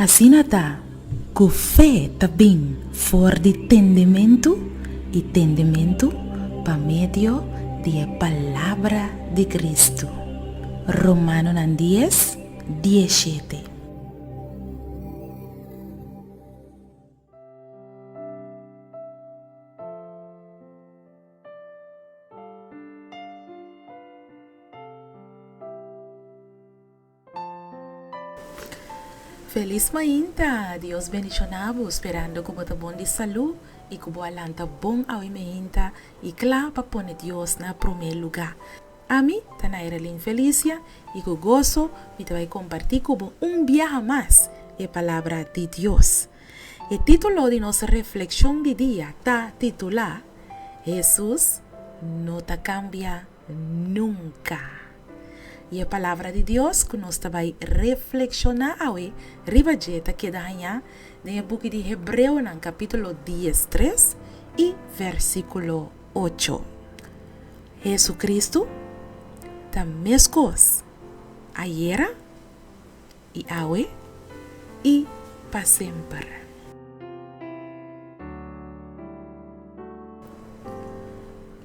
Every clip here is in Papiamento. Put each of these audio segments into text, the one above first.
Asina ta ku fe ta bin for di tendementu i tendementu pa medio di e palabra di Kristu. Romanonan dies, diesshete. Felis mainta! Dios bendiciona bo, sperando cu bo ta bon di salu y cu bo a lanta bon awe mainta y cla pa pone Dios na prome luga. Ami ta Nairalyn Felicia y cu goso mi ta bay comparti cu bo un biaha mas e palabra di Dios. E titulo di nos reflexion di dia ta titula, Hesus no ta cambia nunca. I e Palabra di Dios ku nos ta bai reflekshoná awe riba dje ta keda hañá den e buki di Hebreonan kapítulo diestres i versíkulo ocho. Hesukristu ta meskos ayera i awe i pa semper.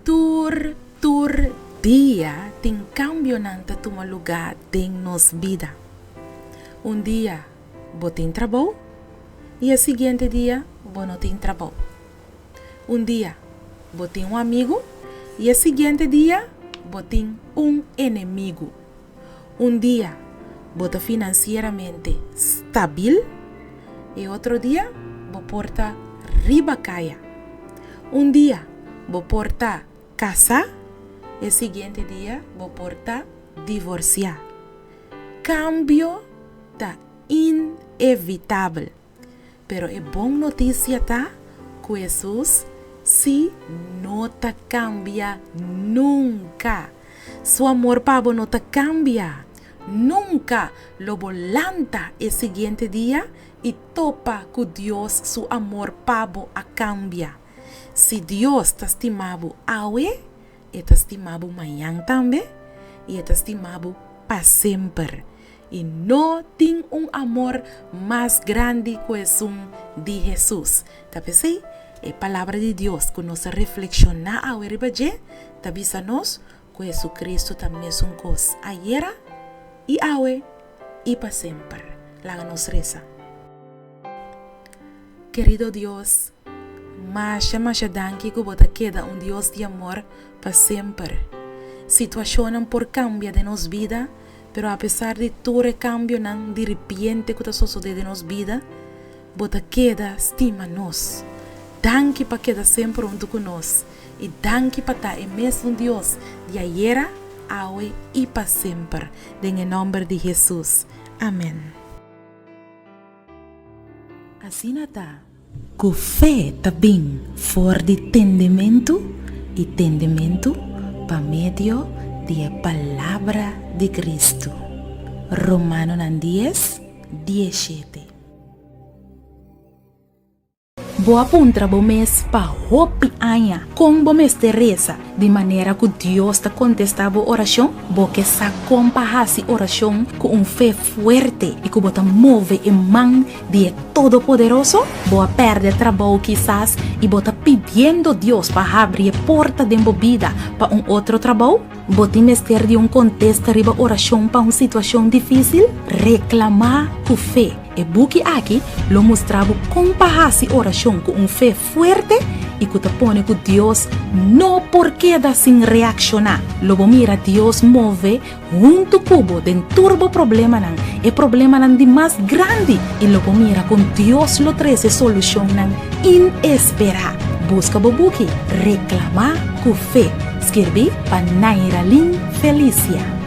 Tur tur dia tin kambionan ta tuma lugá den nos bida. Un dia bo tin trabou i e siguiente dia bo no tin trabou. Un dia bo tin un amigu i e siguiente dia bo tin un enemigu. Un dia bo ta finansieramente stabil, e otro dia bo por ta riba kaya. Un dia bo por ta kasá, e siguiente dia bo por ta divorsiá. Kambio ta inevitabel. Pero e bon notisia ta ku Hesus sí no ta kambia nunka. Su amor pa bo no ta kambia. Nunka lo bo lanta e siguiente dia i topa ku Dios su amor pa bo a kambia. Si Dios ta stima bo awe, e ta stima bo mañan tambe i e ta stima bo pa semper. I no tin un amor mas grandi ku esun di Hesus. Ta p'esei, e Palabra di Dios ku nos a reflekshoná awe riba dje ta bisa nos ku Hesukristu ta mesun kos ayera i awe i pa semper. Laga nos resa. Kerido Dios, masha masha danki ku bo ta keda un Dios di amor pa semper. Situashonnan por kambia den nos bida, Pero apesar di tur e kambionan diripiente ku ta sosodé den nos bida, bo ta keda stima nos. Danki pa keda semper huntu ku nos i danki pa ta e mesun Dios di ayera, awe i pa semper. Den e nòmber di Hesus. Amèn. Asina ta ku fe ta bin for di tendementu i tendementu pa medio di e palabra di Kristu. Romanonan dies, dieshete. Bo a puntra bo mes pa hopi aña kon bo mester resa di manera ku Dios ta kontestá bo orashon? Bo ke sa kon pa hasi orashon ku un fe fuerte i ku bo ta move e man di e Todopoderoso? Bo a pèrdè trabou kisas i bo ta pidiendo Dios pa habri e porta den bo bida pa un otro trabou? Bo tin mester di un kontesta riba orashon pa un situashon difísil? Reklamá ku fe! E buki aki lo mustra bo kon pa hasi orashon ku un fe fuerte i ku ta pone ku Dios no por keda sin reakshoná. Lo bo mira Dios move huntu ku bo den tur bo problemanan, e problemanan di mas grandi, i lo bo mira kon Dios lo trese solushonnan inesperá. Buska bo buki Reklamá ku Fe, skirbí pa Nairalyn Felicia.